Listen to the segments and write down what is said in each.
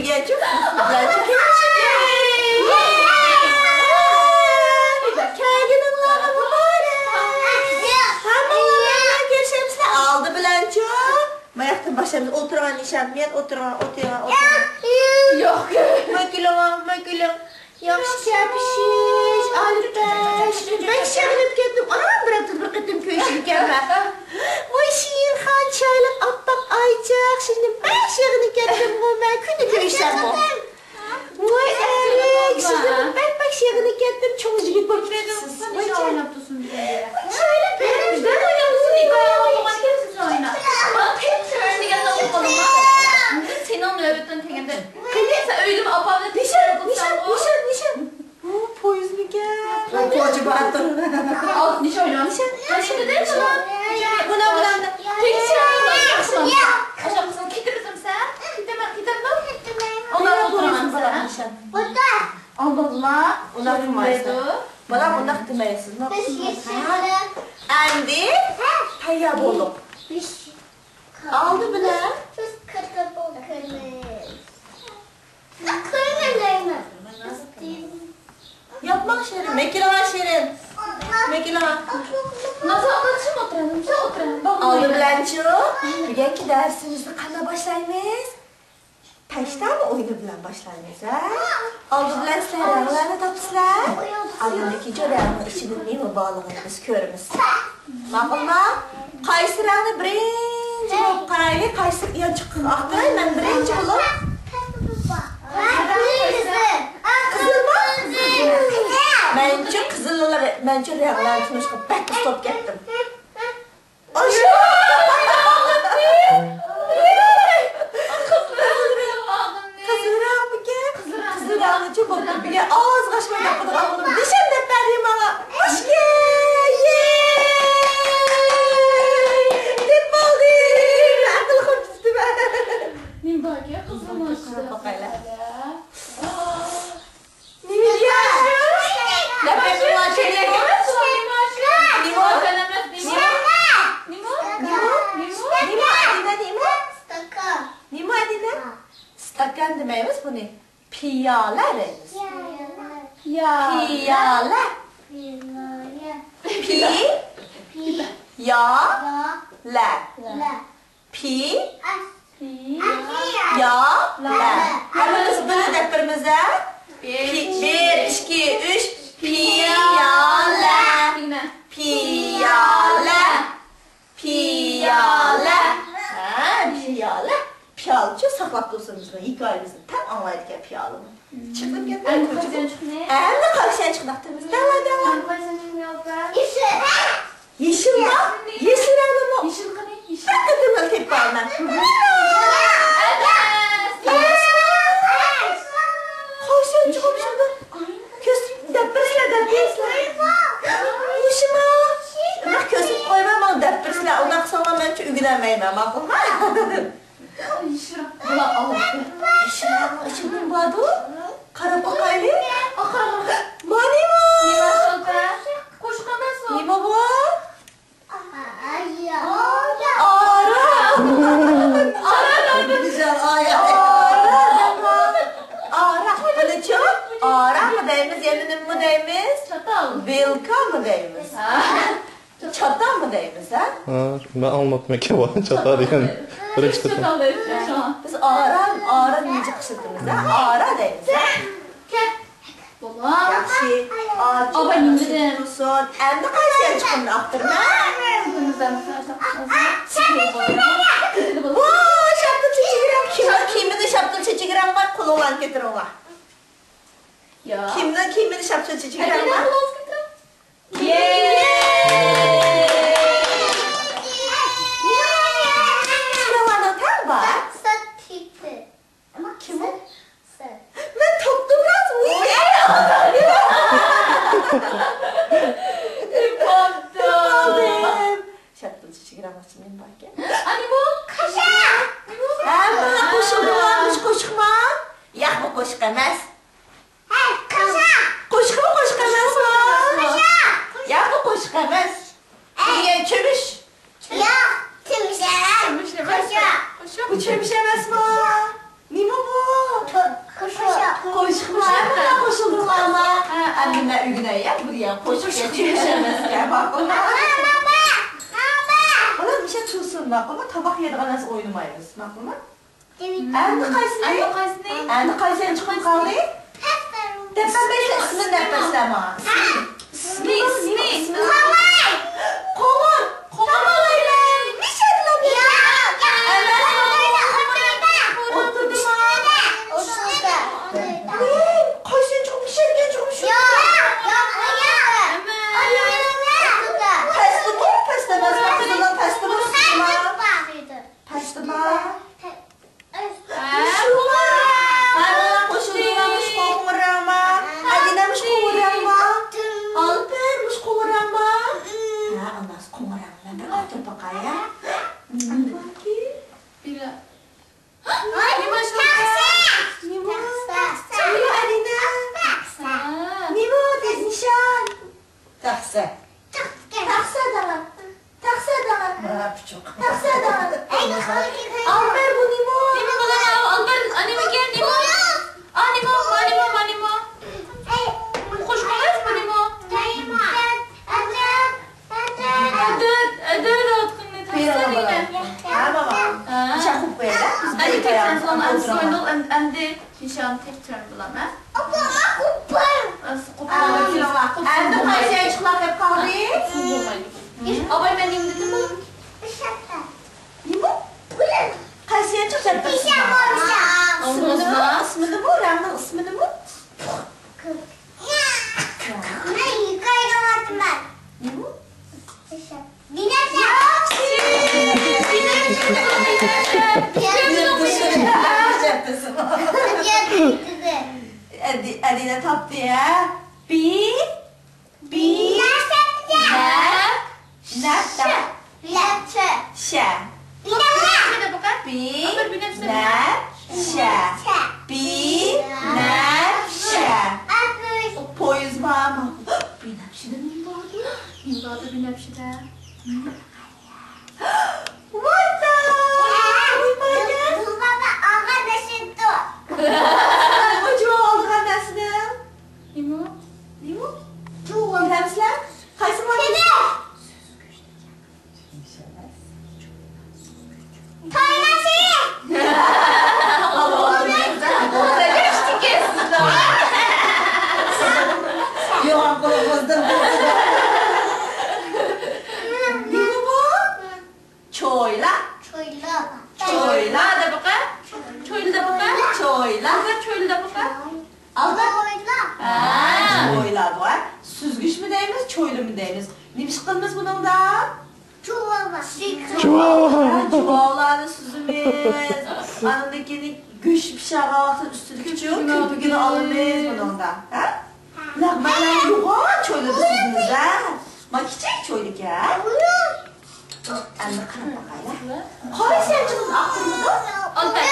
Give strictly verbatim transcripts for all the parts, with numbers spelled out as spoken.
ياچۇ، ياچۇ. كەلگىنىڭلارغا مۇبارەك. ھەممىڭلار بىلەن كۆرۈشەمسىلەر. ئالدى بىلەنچۇ. ماياقتىن باشلايمىز. ئولتۇرغان نىشان، مەن ئولتۇرغان، ئولتۇرغان، ئولتۇرغان. ياق. ماكىلىڭ، ماكىلىڭ. ياخشى گەپلىشىش، ئالىپەش. بەك سېغىنىپ كەتتىم. ئانام بىر ھەپتىدە بىر قېتىم كۆرۈشىدىكەنمەن. ۋاي شېرىنخان، چىرايلىق ئاپئاق ئايچىق، سېنى بەك سېغىنىپ كەتتىمغۇ مەن. كۈندە كۆرۈشسەممۇ. ۋاي ئەرىك، سېنى بەك، بەك سېغىنىپ كەتتىم. چوڭ يىگىت بولۇپ كېتىپسىز. ۋاي چىرايلىق. سېنىڭ نۆۋىتىڭ تېگىندى. قېنى، سەن ئۆيدىمۇ ئاپامنى نىشان، نىشان، نىشان، نىشان. ئۇ پويىزمىكەن؟ ۋاي، پوچى باتۇر. ئال، نىشان ئوينا. نىشان، نىشان. مۇنا، مۇنا، مۇنا. تېگىشى. ئاشۇ قىزنى كېتىمىزمۇ سەن؟ كېتىمەن، كېتەمدۇ؟ ئۇنداق ئولتۇرغان سەن. نىشان. ئالدىڭلار. ئۇنداق قىلمايسىز. بالام، ئۇنداق دېمەيسىز. ئەمدى تەييار بولۇڭ. ئالدى بىلەن. بىز كىرىپ ئولتۇرىمىز. ياپماڭ شېرىن، مەكىلىڭا شېرىن. مەكىلىڭا. نازا ئاپا، چىم ئولتۇرىڭ، چىم ئولتۇرىڭ. ئالدى بىلەنچۇ، بۈگۈنكى دەرسىمىزنى قانداق باشلايمىز؟ تاشلام ئويۇنى بىلەن باشلايمىز، ھە؟ ئالدى بىلەن سىلەر رەڭلەرنى تاپىسىلەر. ئاندىن كېيىنچۇ رەڭنىڭ ئىچىدە نېمە بارلىقىنى بىز كۆرىمىز. ماقۇلمۇ؟ قايسى رەڭنى بىرىنچى بولۇپ قارايلى؟ قايسى يانچۇققا ئاقتۇراي مەن بىرىنچى بولۇپ؟ قىزىلمۇ؟ مەنچۇ قىزىللار، مەنچۇ رەڭلەرنى تونۇشقا بەك ئۇستاپ كەتتىم. ئاشۇ! قىزىل رەڭمىكەن؟ قىزىل رەڭچۇ بولدى. بۈگۈن ئاۋازغا ئاشماي گەپ قىلىدىغان بولدۇم. نىشان دەپ بەردى ماڭا. ئاشكە! يېي! دەپ بولدى. ئەقىل خۇرجۇتتى مەن. نېمە باركەن قىزىلنىڭ ئىچىدە؟ قاراپ باقايلى. نېمە دېيەشۇ؟ نېمە؟ نېمە؟ نېمە؟ نېمە؟ نېمە؟ نېمە؟ نېمە؟ نېمە؟ نېمە؟ ئىستاكان دېمەيمىز بۇنى. پىيالە دەيمىز. پىيالە. پىيالە. پىيالە. پىيالە. پىيالە. پى، يا، لە. ھەممىمىز بىللە دەپ بېرىمىز، ھە؟ بىر، ئىككى، ئۈچ. پىيالە. پىيالە. پىيالە. ھە، پىيالە. پىيالىچۇ ساقلاپ تۇرسۇن بىزنىڭ ھېكايىمىزنى. تەڭ ئاڭلايدىكەن پىيالىنى. چىقىپ كەتمەي. ئەمدى قايسى يانچۇقنى؟ ئەمدى قايسى يانچۇقنى ئاقتۇرىمىز؟ دەۋا، دەۋا. يېشىلما؟ يېشىل رەڭدىمۇ؟ يېشىل قېنى؟ يېشىل. بىر قېتىملا تېپىپ بارىمەن. ئەمەس. قايسى يانچۇقۇم شۇنداق؟ كۆرسىتىپ دەپ بېرىسىلەر، دەپ بېرىسىلەر. يېشىلما؟ ئۇنداق كۆرسىتىپ قويماڭ، ماڭا دەپ بېرىسىلەر. ئۇنداق قىلساڭلار مەنچە ئۆگىنەلمەيمەن، ماقۇلمۇ؟ يېشىل. بۇلار ئالدى. يېشىلنىڭ ئىچىدە نېمە باردۇ؟ قاراپ باقايلى. ئاقارغا. مانىمۇ؟ نېمە سالپا؟ قوشۇق ئەمەسمۇ؟ نېمە بۇ؟ ئارا. ئارا. گۈزەل ئايەت. ئارا. ئارا. قىلىچۇ. ئارامۇ دەيمىز، يەنە نېمىمۇ دەيمىز؟ چاتال. ۋىلكامۇ دەيمىز. ھە. چاتالمۇ دەيمىز، ھە؟ ھە، مەن ئاڭلىماپتىمەن ئەكەن، چاتال دېگەن بىرىنچى قېتىم. بىز ئاران، ئاران يېزىق ئىشلىتىمىز، ھە؟ ئارا دەيمىز، ھە؟ ياخشى. ئاچچىق تۇرسۇن. ئەمدى قايسى يانچۇقۇمنى ئاقتۇرىمەن؟ ۋو، شاپتۇل چېچىگى رەڭ. كىمنىڭ كىيىمىدە شاپتۇل چېچىگى رەڭ بار؟ قولۇڭلارنى كۆتۈرۈڭلار. كىمنىڭ كىيىمىدە شاپتۇل چېچىگى رەڭ بار؟ يېي! سىلەرنىڭ تەڭ بار؟ كىم ئۇ؟ مەن تاپتىم راست! ۋىي! تاپتىم! شاپتۇل چېچىگى رەڭ ئىچىمدىن باركەن. ئانى بۇ؟ قوشۇق! ھە، بۇ قوشۇقمۇ؟ مۇشۇ قوشۇقمۇ؟ ياق، بۇ قوشۇق ئەمەس. قوشۇقمۇ، قوشۇق ئەمەسمۇ؟ ياق، بۇ قوشۇق ئەمەس. بۇ دېگەن چۆمۈچ. ياق، چۆمۈچ ئەمەس. قوشۇق. بۇ چۆمۈچ ئەمەسمۇ؟ نېمە بۇ؟ ئۆگىنەي يا، بۇ يەر قوشۇق يەر، چۈشەنمەسكەن، ماقۇلمۇ؟ بالام، مۇشۇ تۇرسۇن، ماقۇلمۇ؟ تاماق يەيدىغان نەرسە ئوينىمايمىز، ماقۇلمۇ؟ ئەمدى قايسىنى؟ ئەمدى قايسىنى؟ ئەمدى قايسى ئويۇنچۇقنى قالدى؟ دەپ بەرمەيسىلەر، ئىسمىنى دەپ بەرسىلەر ماڭا. ئىسمى، ئىسمى، ئىسمى. قوڭۇر. قوڭۇر. ئوتتۇردىمۇ؟ قايسى ئويۇنچۇق؟ مىشەلگە ئويۇنچۇق شۇ. پەستىمۇ؟ پەستە ئەمەس، قىزىلنىڭ پەستىمۇ، سۈزۈكمۇ؟ پەستىمۇ؟ مۇشۇ. ھە، قوشۇلدىڭلار، مۇشۇ قوڭۇراڭما؟ ئەدىنە، مۇشۇ قوڭۇراڭما؟ ئالپەر، مۇشۇ قوڭۇراڭما؟ ھە، ئاناس قوڭۇراڭ. مەن بىر ئاختۇرۇپ باقاي، ھە؟ نېمە؟ نېمە شۇ؟ نېمە؟ نېمە ئەدىنە؟ نېمە دېدى نىشان؟ تەخسە. تەخسە دەڭە. تەخسە دەڭە. ھە، پۇچۇق. تەخسە دەڭە. ئالبەر، بۇ نېمە؟ نېمە بالام، ئالبەر، ئا، نېمىكەن، نېمە؟ ئا، نېمە، ما، نېمە، ما، نېمە؟ قوشۇق ئەمەس، بۇ نېمە؟ ئەدىت، ئەدىت ئاتقىنى تەخسە دەيمەن. ھە، بابا. ھە. ئەمدى تەخسە ئەمدى. نىشان تەكرار بولامەن. ئاپا، ما قوپار. ئەمدى قايسى ئويۇنچۇقلار كەپ قالدى؟ ئاباي، مەن نېمە دېدىم؟ نېمە؟ قايسى ئويۇنچۇق كەپ قالدى؟ ئىسمىنىمۇ، ئىسمىنىمۇ، رەڭنىڭ ئىسمىنىمۇ؟ مەن ھېكايە ئوقۇۋاتىمەن. نېمە؟ بىنەپشە. ياخشى! بىنەپشە! ئەدى-، ئەدىنە تاپتى، ھە؟ بى-، بى-، نەپ-، نەپ-، شە. بىنەپشە. بى-، نەپ-، شە. بى-، نەپ-، شە. پويىز بارمۇ؟ بىنەپشىدە نېمە بار؟ نېمە بار بىنەپشىدە؟ ۋاي تاي! بۇ بابا ئالغان نەرسىدۇ. بۇ جۇۋا ئالغان نەرسىدۇ. نېمە؟ نېمە؟ جۇۋا. بىلەمسىلەر؟ قايسى بار؟ تايماسى! يوغان قولىڭىزدىن. نېمە بۇ؟ چويلا. چويلا. چويلا دەپ بېقە. چويلا دەپ بېقە. چويلا. چويلا دەپ بېقە. ئالدى. چويلا. ھە، چويلا بۇ، ھە. سۈزگۈچمۇ دەيمىز، چويلىمۇ دەيمىز. نېمە ئىش قىلىمىز بۇنىڭدا؟ چۇۋاۋا. چۇۋاۋا. ھە، چۇۋاۋالارنى سۈزىمىز. ئاندىن كېيىن گۆشى پىشىغان ۋاقتىدا ئۈستىدىكى چۇ كۆپۈكىنى ئالىمىز بۇنىڭدا. ھە؟ مانا يوغان چويلىدا سۈزىمىز، ھە؟ ما كىچىك چويلىكەن. ئەمدى قاراپ باقايلى. قايسى يانچۇقنى ئاقتۇرمىدۇ؟ ئالدى.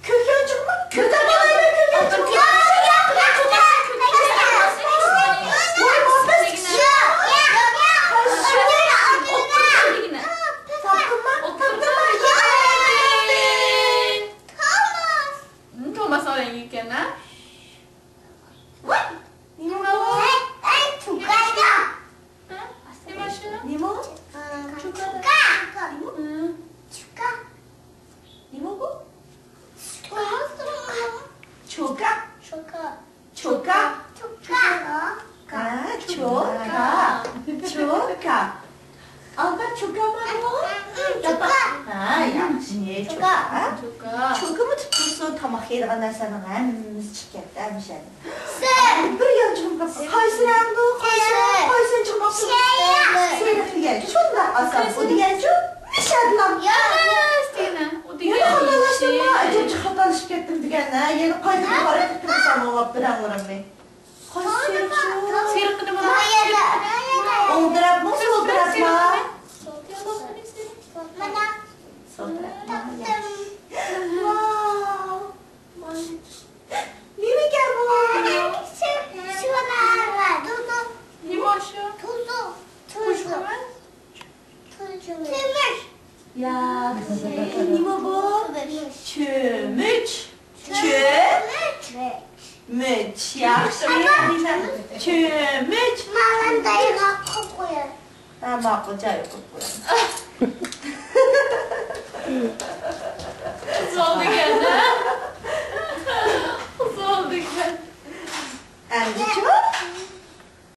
كۆك يانچۇقمۇ؟ كۆك يانچۇق. ۋاي، بولماس. تاپتىڭمۇ؟ تاپتىڭمۇ؟ توماس ئاران ئىكەن، ھە؟ ۋاي! نېمە بۇ؟ ھە؟ نېمە شۇ؟ نېمە؟ چوكا. چوكا. نېمە بۇ؟ چوكا. چوكا. چوكا. ھە، چوكا. چوكا. ئالبەت، چوكا بارمۇ؟ چوكا. ھە، ياخشى، چوكا. چوكا. چوكىمۇ تۇتۇپ تۇرسۇن، تاماق يەيدىغان نەرسىلەرنىڭ ھەممىسى چىقىپ كەتتى، ھەمىشە. بىر يانچۇقنى تاپسا، قايسى رەڭدۇ؟ قايسى رەڭ؟ قايسى يانچۇقنى تاپسا؟ سېرىق. سېرىق دېگەن شۇنداق ئاسان. بۇ دېگەنچۇ مىشەدلا. ياق، ئەمەس دېگىنە. ئۇ دېگەن يەنە خاتالاشتىمما؟ ئەجەبچە خاتالىشىپ كەتتىم دېگەن، ھە؟ يەنە قايتا بىر قاراپ كېتىمسەن ماڭا بىر رەڭلىرىمنى. قايسى سېرىق شۇ؟ سېرىقىنى بۇ. ئوڭ تەرەپمۇ، سول تەرەپمۇ؟ سول تەرەپمۇ. ۋاۋ. نېمىكەن بۇ؟ نېمە شۇ؟ تۇزۇ. تۇزۇ. تۈمۈش. ياخشى. نېمە بۇ؟ تۈمۈش. چۆمۈچ. چۆمۈچ. مۈچ، ياخشى. چۆمۈچ. مانا دايغا قويۇپ قوياي. ھە، ماقۇل، جايىغا قويۇپ قوياي.